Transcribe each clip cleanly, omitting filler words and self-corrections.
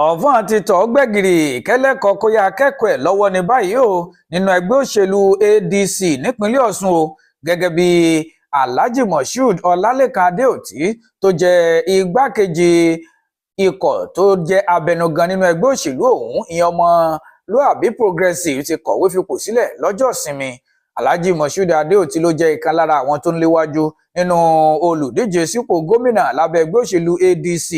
Ọ̀fọ̀n ti tọ́ gbẹ̀gìrì kẹ́lẹ́kọ̀ọ́ kó yá akẹ́kọ̀ọ́ ẹ̀ lọ́wọ́ ní báyìí o nínú ẹgbẹ́ òṣèlú ADC nípínlẹ̀ Ọ̀ṣun o, gẹ́gẹ́ bí Alhaji Moshood Ọlálẹ́kan Adéòtí tó jẹ́ igbákejì ikọ̀ tó jẹ́ abẹnugan nínú ẹgbẹ́ òṣèlú ọ̀hún, ìyẹn Ọmọlúàbí Progressive, ti kọ̀wé fipò sílẹ̀ lọ́jọ́ ìsinmi. Alhaji Moshood Adéòtí ló jẹ́ ìkan lára àwọn tó ń léwájú nínú olùdíje sípò gómìnà lábẹ́ ẹgbẹ́ òṣèlú ADC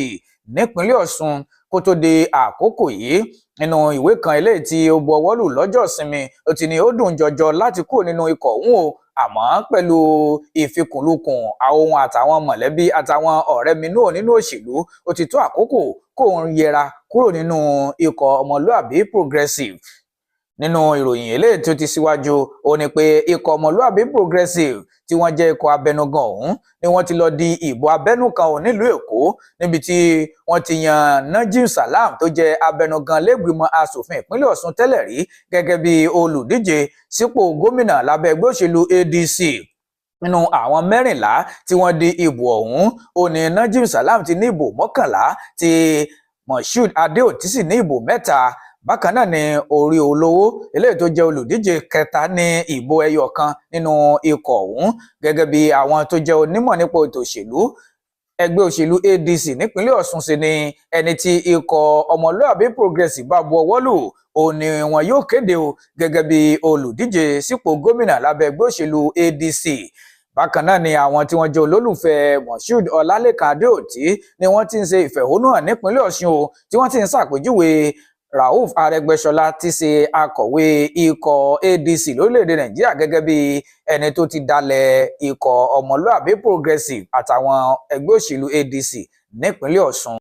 nípínlẹ̀ Ọ̀ṣun kó tó di àkókò yìí. Nínú ìwé kan eléyìí tí ó bu ọwọ́ lù lọ́jọ́ ìsinmi, ó ti ní ó dùn jọjọ láti kúrò nínú ikọ̀ ọ̀hún o, àmọ́ pẹ̀lú ìfikùnlukùn àwọn àtàwọn mọ̀lẹ́bí àtàwọn ọ̀rẹ́ mi náà nínú òṣèlú, ó ti tó àkókò kóun yẹra kúrò nínú ikọ̀ Ọmọlúàbí Progressive. Nínú ìròyìn eléyìí tó ti síwájú, ó ní pé ikọ̀ Ọmọlúàbí Progressive tí wọ́n jẹ́ ikọ̀ abẹnugan ọ̀hún ni wọ́n ti lọ di ìbò abẹ́nú kan ò nílùú Èkó, níbi tí wọ́n ti yan Najim Salam tó jẹ́ abẹnugan lẹ́gbìmọ̀ asòfin ìpínlẹ̀ Ọ̀ṣun tẹ́lẹ̀ rí gẹ́gẹ́ bí olùdíje sípò gómìnà lábẹ́ ẹgbẹ́ òṣèlú ADC. Nínú àwọn 14 tí wọ́n di ìbò ọ̀hún, ó ní Najim Salam ti ní ìbò 11, tí Moshood Adeoti sì ní ìbò 3. Bákan náà ni Orí Olówó eléyìí tó jẹ́ olùdíje kẹta ní ìbò ẹyọ kan nínú ikọ̀ ọ̀hún. Gẹ́gẹ́ bí àwọn tó jẹ́ onímọ̀ nípa ètò òṣèlú, ẹgbẹ́ òṣèlú ADC nípínlẹ̀ Ọ̀ṣun sì ni ẹni tí ikọ̀ Ọmọlúàbí Progressive bá bu ọwọ́ lù, òun ni wọn yóò kéde o gẹ́gẹ́ bí olùdíje sípò gómìnà lábẹ́ ẹgbẹ́ òṣèlú ADC. Bákan náà ni àwọn tí wọ́n jẹ́ olólùfẹ́ Moshood Ọlálẹ́kan Adéòtí ni wọ́n ti ń ṣe ìfẹ̀hónúhàn nípínlẹ̀ Ọ̀ṣun o, tí wọ́n ti ń ṣàpèjúwe Rauf Arẹ́gbẹ́ṣọlá tí ṣe akọ̀wé ikọ̀ ADC lórílẹ̀‐èdè Nàìjíríà gẹ́gẹ́ bí ẹni tó ti dalẹ̀ ikọ̀ Ọmọlúàbí Progressive àtàwọn ẹgbẹ́ òṣèlú ADC nípínlẹ̀ Ọ̀ṣun.